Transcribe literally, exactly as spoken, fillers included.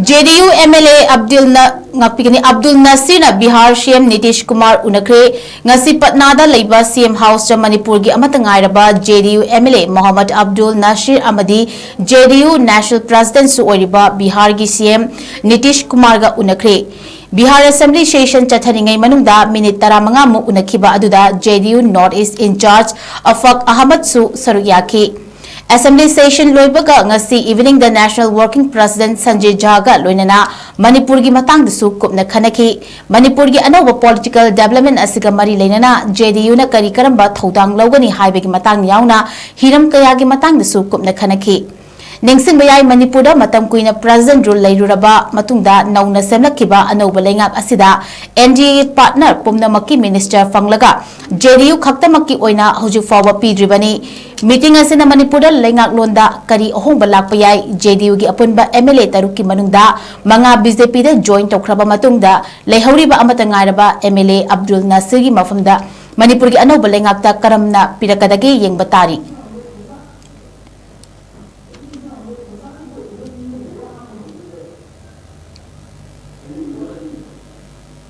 J D U M L A Abdul ꯅ-, ꯉꯥꯛꯄꯤꯒꯅꯤ, ꯑꯕꯗꯨꯜ ꯅꯁꯤꯔꯅ ꯕꯤꯍꯥꯔ ꯁꯤ ꯑꯦꯝ ꯅꯤꯇꯤꯁ ꯀꯨꯃꯥꯔ ꯎꯅꯈ꯭ꯔꯦ꯫ ꯉꯁꯤ ꯄꯠꯅꯥꯗ ꯂꯩꯕ ꯁꯤ ꯑꯦꯝ ꯍꯥꯎꯁꯇ ꯃꯅꯤꯄꯨꯔꯒꯤ ꯑꯃꯠꯇ ꯉꯥꯏꯔꯕ J D U M L A Mohammad Abdul Nasir ꯑꯃꯗꯤ ꯖꯦ ꯗꯤ ꯌꯨ ꯅꯦꯁꯅꯦꯜ ꯄ꯭ꯔꯦꯁꯤꯗꯦꯟꯠꯁꯨ ꯑꯣꯏꯔꯤꯕ ꯕꯤꯍꯥꯔꯒꯤ ꯁꯤ ꯑꯦꯝ ꯅꯤꯇꯤꯁ ꯀꯨꯃꯥꯔꯒ ꯎꯅꯈ꯭ꯔꯦ꯫ ꯕꯤꯍꯥꯔ ꯑꯦꯁꯦꯝꯕ꯭ꯂꯤ ꯁꯦꯁꯟ ꯆꯠꯊꯔꯤꯉꯩ ꯃꯅꯨꯡꯗ ꯃꯤꯅꯤꯠ ꯇꯔꯥꯃꯉꯥ ꯃꯨꯛ ꯎꯅꯈꯤꯕ ꯑꯗꯨꯗ J D U north east incharge ꯑꯐꯥꯛ ꯑꯍꯃꯗꯁꯨ ꯁꯔꯨꯛ ꯌꯥꯈꯤ꯫ ꯑꯦꯁꯦꯝꯕ꯭ꯂꯤ ꯁꯦꯁꯟ ꯂꯣꯏꯕꯒ ꯉꯁꯤ ꯏꯚꯤꯅꯤꯡꯗ ꯅꯦꯁꯅꯦꯜ ꯋꯥꯔꯀꯤꯡ ꯄ꯭ꯔꯦꯁꯤꯗꯦꯟꯠ ꯁꯟꯖꯦ ꯖꯥꯒ ꯂꯣꯏꯅꯅ ꯃꯅꯤꯄꯨꯔꯒꯤ ꯃꯇꯥꯡꯗꯁꯨ ꯀꯨꯞꯅ ꯈꯟꯅꯈꯤ꯫ ꯃꯅꯤꯄꯨꯔꯒꯤ ꯑꯅꯧꯕ ꯄꯣꯂꯤꯇꯤꯀꯦꯜ ꯗꯦꯕꯂꯞꯃꯦꯟꯠ ꯑꯁꯤꯒ ꯃꯔꯤ ꯂꯩꯅꯅ ꯖꯦ ꯗꯤ ꯌꯨꯅ ꯀꯔꯤ ꯀꯔꯝꯕ ꯊꯧꯗꯥꯡ ꯂꯧꯒꯅꯤ ꯍꯥꯏꯕꯒꯤ ꯃꯇꯥꯡ ꯌꯥꯎꯅ ꯍꯤꯔꯝ ꯀꯌꯥꯒꯤ ꯃꯇꯥꯡꯗꯁꯨ ꯀꯨꯞꯅ ꯈꯟꯅꯈꯤ꯫ ꯅꯤꯡꯁꯤꯡꯕ ꯌꯥꯏ, ꯃꯅꯤꯄꯨꯔꯗ ꯃꯇꯝ ꯀꯨꯏꯅ ꯄ꯭ꯔꯦꯁꯤꯗꯦꯟꯠ ꯔꯨꯜ ꯂꯩꯔꯨꯔꯕ ꯃꯇꯨꯡꯗ ꯅꯧꯅ ꯁꯦꯝꯂꯛꯈꯤꯕ ꯑꯅꯧꯕ ꯂꯩꯉꯥꯛ ꯑꯁꯤꯗ ꯑꯦꯟ ꯗꯤ ꯑꯦ ꯄꯥꯔꯠꯅꯔ ꯄꯨꯝꯅꯃꯛꯀꯤ ꯃꯤꯅꯤꯁꯇꯔ ꯐꯪꯂꯒ ꯖꯦ ꯗꯤ ꯌꯨ ꯈꯛꯇꯃꯛꯀꯤ ꯑꯣꯏꯅ ꯍꯧꯖꯤꯛ ꯐꯥꯎꯕ ꯄꯤꯗ꯭ꯔꯤꯕꯅꯤ꯫ ꯃꯤꯇꯤꯡ ꯑꯁꯤꯅ ꯃꯅꯤꯄꯨꯔꯗ ꯂꯩꯉꯥꯛꯂꯣꯟꯗ ꯀꯔꯤ ꯑꯍꯣꯡꯕ ꯂꯥꯛꯄ ꯌꯥꯏ? ꯖꯦ ꯗꯤ ꯌꯨꯒꯤ ꯑꯄꯨꯟꯕ ꯑꯦꯝ ꯑꯦꯜ ꯑꯦ ꯇꯔꯨꯛꯀꯤ ꯃꯅꯨꯡꯗ ꯃꯉꯥ ꯕꯤ ꯖꯦ ꯄꯤꯗ ꯖꯣꯏꯟ ꯇꯧꯈ꯭ꯔꯕ ꯃꯇꯨꯡꯗ ꯂꯩꯍꯧꯔꯤꯕ ꯑꯃꯠꯇ ꯉꯥꯏꯔꯕ ꯑꯦꯝ ꯑꯦꯜ ꯑꯦ ꯑꯕꯗꯨꯜ ꯅꯥꯁꯤꯔꯒꯤ ꯃꯐꯝꯗ ꯃꯅꯤꯄꯨꯔꯒꯤ ꯑꯅꯧꯕ ꯂꯩꯉꯥꯛꯇ ꯀꯔꯝꯅ ꯄꯤꯔꯛꯀꯗꯒꯦ ꯌꯦꯡꯕ ꯇꯥꯔꯤ꯫